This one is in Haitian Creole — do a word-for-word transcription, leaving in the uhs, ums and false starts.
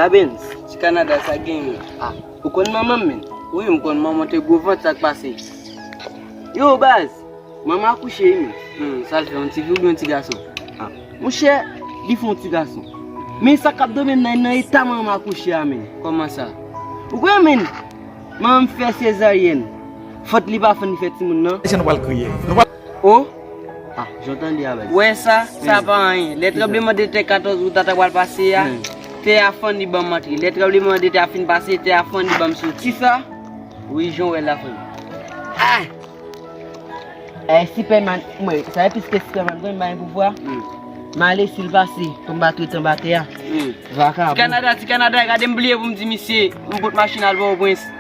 Benz, ti Kanada sa genyen. Ah, ou konn manman m, men? Wi, m konn manman te gwo vant, sa k pase? Yo, baz, manman akouche, wi, men. Hmm, sa l fè, yon ti fi oubyen yon ti gason? Ah, monchè, li fè yon ti gason. Men sa k ap domine nan, nan eta manman akouche a, men. Kòman sa? Ou kwè, men, manman m fè sezaryèn. Fòt li pa fann li fè timoun nan. Mesye, nou pral kriye. Nou pral Oh! Ah, jan w tande a, baz. Wè sa, sa pa anyen. Lè tranblemanntè katòz out a ta pral pase a, tè a fann li ban m antre. Lè tranblemanntè a fin pase, tè a fann li ban m soti. Kisa? Wi, jan w wè la fann. Ah! Eh, Superman, mwen, sa e plis ke Superman, mwen, m gen pouvwa. M ale, si l pase, pou m pa tou anba tè a. Vakabon. Ti Kanada, ti Kanada, gade m bliye pou m di misye, m pot machin al Pòtoprens.